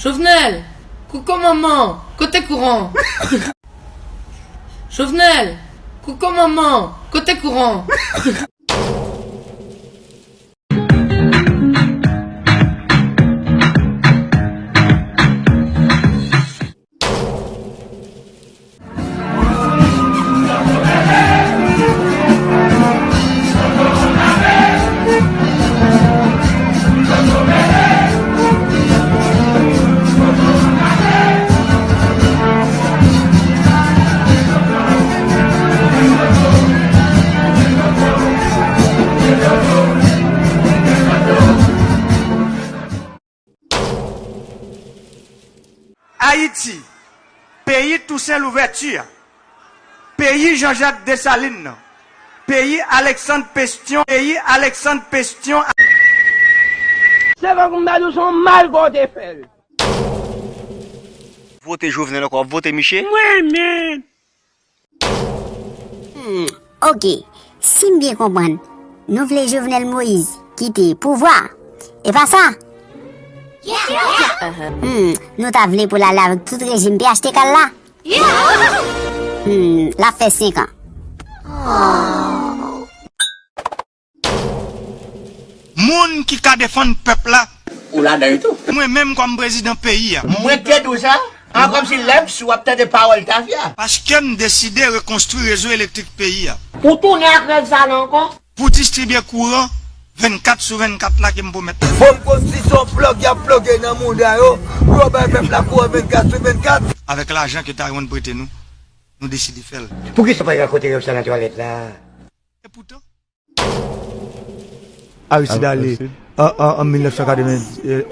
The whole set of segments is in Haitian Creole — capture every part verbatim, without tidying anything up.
Jovenel, koko manman, kote kouran? Jovenel, koko manman, kote kouran? Ayiti, peyi Tousen Louvèti a, peyi Jean Jacques Dessalines nan, peyi Alexandre Pétion, peyi Alexandre Pétion. Se tankou m ta di w se yon mal ke w te fè l. Vote Jovenel ankò, w ap vote Miche? Mwen menm. Hmm, oke. Si m byen konprann, nou vle Jovenel Moïse kite pouvwa. E pa sa? Hmm, nou ta vle pou l ale avèk tout rejim P H T K l la? Hmm, l ap fè senk an. Moun ki ka defann pèp la. Ou ladan l tou. Mwen menm kòm prezidan peyi a. Mwen te di w sa, an kòmsi lè m si w ap tande pawòl tafya. Paske m deside rekonstwi rezo elektrik peyi a. Ou tounen ak rèv sa la ankò? Pou distribye kouran vennkat sou vennkat la ke m pwomèt. Fo konstitisyon plòg y ap ploge nan mouda yo pou yo bay pèp la kouran vennkat sou vennkat. Avèk lajan ke Taiwan prete nou, nou deside fè l. Poukisa w pa rakonte rèv sa nan twalèt la? Epoutan, Aristide ale an, an, an mil nèf san katrevenn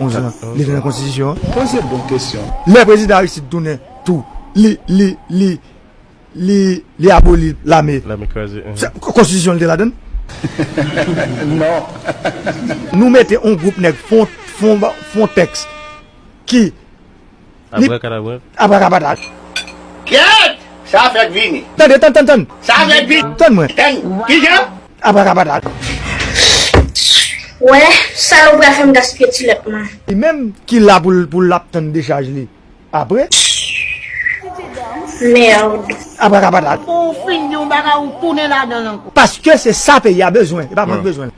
onz lan, li te nan konstitisyon an. Poze bon kesyon. Lè prezidan Aristide tounen tou, li, li, li, li, li aboli lame. Lame kraze. Se, konstitisyon li te ladan l? Non. Nou mete yon gwoup nèg fon, fon, fon tèks ki Abrakadabra. Abrakadabra. Kèt! Sa fèk vini. Tande, tann, tann, tann. Sa fèk vini. Tann mwen. Tann. Kijan? Abrakadabra. Wè, salopri a fè m gaspiye ti lèt mwen. Li menm ki la pou l, pou l ap tann dechaj li apre. Merde. Abrakadabra. Pou w fin di yon bagay, ou tounen ladan l ankò. Paske se sa peyi a bezwen, e pa mwen k bezwen l.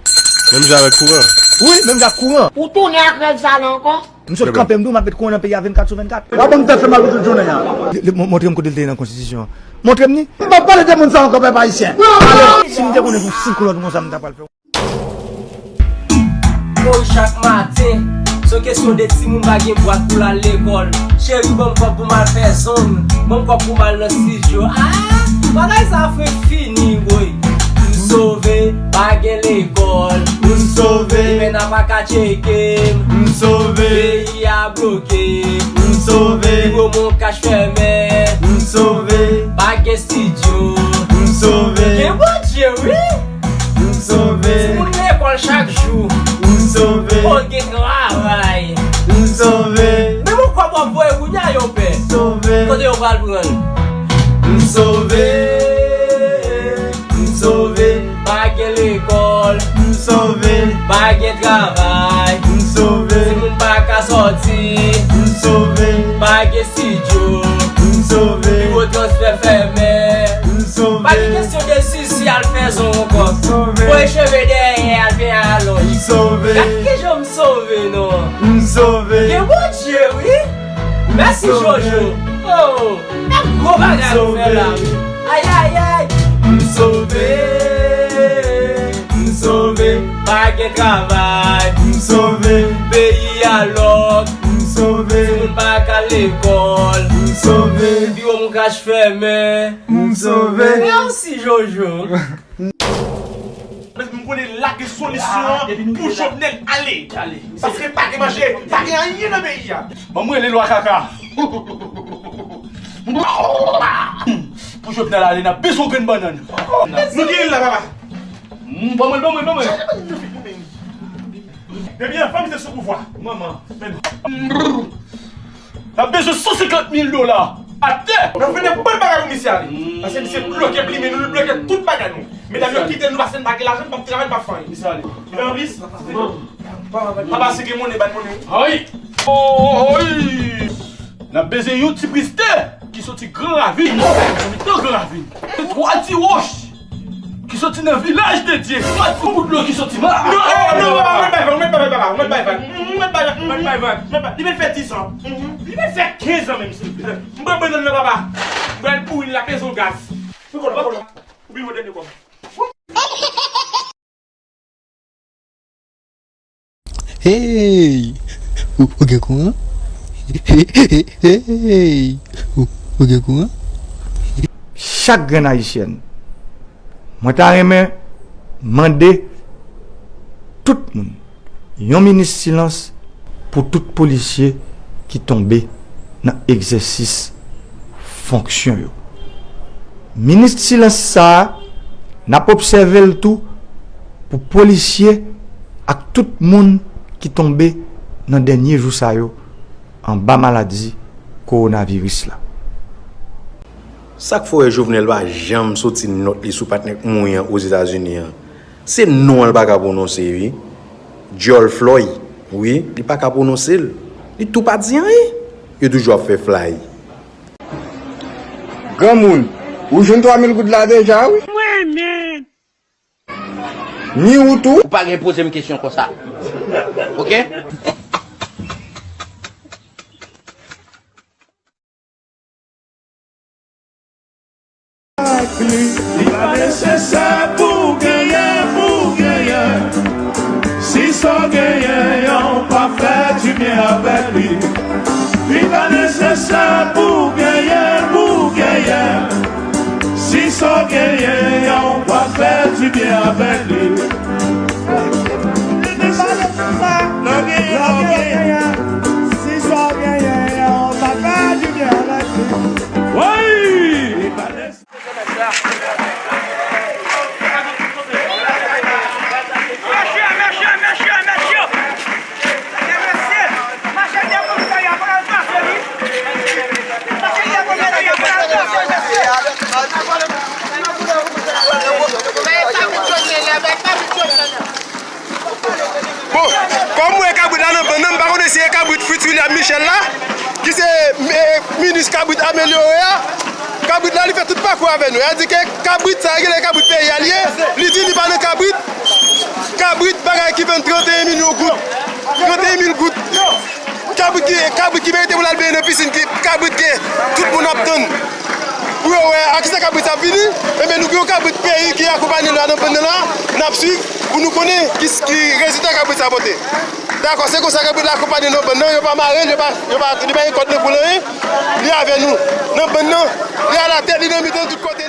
Menm jan avèk kouran. Wi, menm jan ak kouran. Ou tounen ak rèv sa la ankò? M sot kanpe, m di w m ap met kouran nan peyi a vennkat sou vennkat. W ap ban m tèt fè mal pou tout jounen an. Li, li, mon-, montre m kote l te ye nan konstitisyon an. Montre m ni. M p ap pale de moun sa ankò, pèp ayisyen. Ale. Si m te konnen se yon siklòn konsa m ta pral fè. Woy, chak maten, se yon kesyon de timoun pa gen bwat pou l al lekòl. Cheri, ban m kòb pou m al fè zong. Ban m kòb pou m al nan estidyo. Ah, bagay sa frenk fini, woy. M sove, pa gen lekòl. M sove. Limena pa ka tcheke m. M sove. Peyi a bloke. M sove. Biwo Moncash fèmen. M sove. Pa gen estidyo. M sove. Gen Bondye, wi. M sove. Timoun lekòl chak jou. M sove. Pa gen travay. M sove. Menm yon kòb w ap voye kounye a yo pè. M sove. Kote yo pral pran l? M sove. M sove. Pa gen lekòl. M sove. Pa gen travay. M sove. Timoun pa ka sòti. M sove. Pa gen estidyo. M sove. Biwo transfè fèmen. M sove. Pa gen kesyon de sisi al fè zong ankò. M sove. Voye cheve dèyè al fè alonj. M sove. Gad kijan m sove non. M sove. Gen Bondye wi. Mèsi Jojo. Oh, gwo bagay ou fè la wi. Ayayay. M sove. M sove. Pa gen travay. M sove. Peyi a lòk. M sove. Timoun pa ka lekòl. M sove. Biwo Moncash fèmen. M sove. Mèsi Jojo. M konnen la gen solisyon an pou Jovenel ale. Paske pa gen manje, pa gen anyen nan peyi a. Ban mwen rele lwa kaka. Pou Jovenel ale, n ap bezwen yon grenn bannann. Nou gen l la, papa. Ban mwen, ban mwen, ban mwen. Ebyen, fòk misye sou pouvwa. Manman. N ap bezwen san senkant mil dola atè. N ap fè nenpòt bagay pou misye ale. Paske misye bloke plimen nou, li bloke tout bagay nou. Medam yo kite nou, paske n pa gen lajan, n p ap travay, n p ap fè anyen. Misye ale. Fè anplis. Papa, si gen monnen, ban monnen. Ay! Oy! N ap bezwen yon ti priz tè ki soti Gran Ravin. Nan mitan Gran Ravin. Twa ti wòch ki soti nan vilaj de Dye. Twa ti kout dlo ki soti ma. Non, eh, non, papa, mwen bay vag, mwen bay vag, papa, mwen bay vag. Mwen bay vag, mwen bay vag, mwen bay vag. Li mèt fè dis an. Li mèt fè kenz an menm, silvouplè. M pran bannann nan, papa. M pral boure l la, peze yon gaz. Ou byen, yon dènye kòb. Hey! Ou, ou gen kouran? Hey! Ou, ou gen kouran? Chak grenn Ayisyèn, mwen ta renmen mande tout moun yon minit silans pou tout polisye ki tonbe nan egzèsis fonksyon yo. Minit silans sa a, n ap obsève l tou pou polisye ak tout moun ki tonbe nan dènye jou sa yo anba maladi kowonaviris la. Sa k fè w wè Jovenel pa janm soti nòt li sou patnè k mouri an Ozetazini an? Se non an l pa ka pwononse, wi. Djòl Floyd, wi, li pa ka pwononse l. Li tou pa di anyen. Yo toujou ap fè flay. Granmoun, ou jwenn twa mil goud la deja, wi. Mwen menm. Ni ou tou. Ou pa gen poze m kesyon konsa. Oke? Li pa nesesè pou w genyen, pou w genyen. Si sa w genyen an pa fè dibyen avèk li. Li pa nesesè pou w genyen, pou w genyen. Si sa w genyen an pa fè dibyen avèk li. Li pa nesesè pou w genyen, pou w genyen. Si sa w genyen an pa fè dibyen avèk li. Woy! Bon, kòm m wè kabrit la nan bann nan, m pa konnen si e kabrit Fritz William Michel la, ki se, eh, minis kabrit amelyore a. Kabrit la, li fè tout pakou avè nou. Sa di ke kabrit sa, genlè kabrit peyi a l ye, li di li pa nan kabrit. Kabrit bagay ki vann trannteyen milyon goud. Trannteyen mil goud. Kabrit ki, kabrit ki merite pou l al benyen nan pisin, ki kabrit ke tout moun ap tann pou yo wè a kisa kabrit sa ap vini. Ebyen, nou gen yon kabrit peyi ki akonpanye nou la nan bann nan la, n ap swiv pou nou konnen ki, ki rezilta kabrit sa pote. Dakò, se konsa kabrit la akonpanye nan bann nan, yo pa mare l, yo pa, yo pa, li pa gen kòd nan kou l anyen, li avè nou nan bann nan, li alatèt, li nan mitan tout kote.